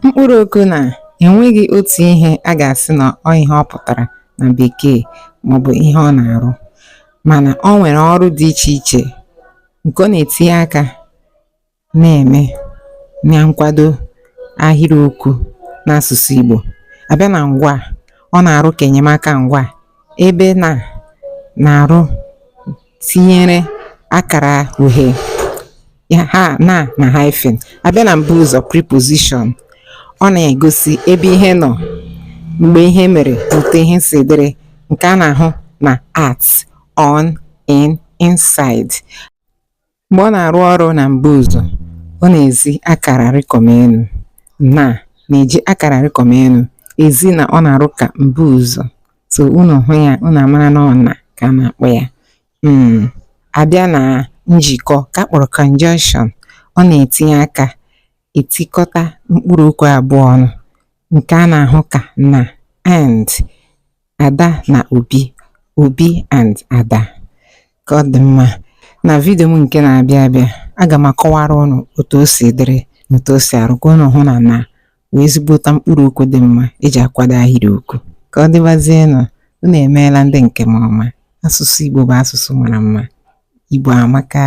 Mkpụrụ okwu na enweghị otu ihe a ga-asị na ọ ihe ọ pụtara na bekee maọbụ ihe ọ na-arụ, mana ọ nwere ọrụ dị iche iche nke ọ na-etinye aka na-eme na nkwado ahịrịokwu n'asụsụ Igbo. A bịa na ngwaa, ọ na-arụ ka enyemaka ngwaa, ebe na na-arụ tinyere akara uhie ya ha na na hyphen. A bịa na mbuụzọ preposition, ọ na-egosi ebe ihe nọ mgbe ihe mere otu ihe si dịrị nke a na-ahụ na at, on, in, inside. Mgbe ọ na-arụ ọrụ na mbuụzọ, ọ na-ezi akara rịkọm elu na na-eji akara rịkọm elu ezi na ọ na-arụ ka mbuụzọ. So unu hụ ya, unu amara na ọ na ka a na-akpọ ya. A bịa na njikọ ka a kpọrọ conjunction, ọ na-etinye aka etikọta mkpụrụ okwu abụọ ọnụ nke a na-ahụ ka na and, Ada na Obi, Obi and Ada. Ka ọ dị mma. Na vidio m nke na-abịa abịa, aga m akọwara unu otu o si dịrị na otu o si arụ ka unu hụ na na wụ ezigbota mkpụrụ okwu dị mma eji akwado ahịrịokwu. Ka ọ dịbazienụ, unu emeela ndị nke m ọma. Asụsụ Igbo bụ asụsụ mara mma. Igbo amaka.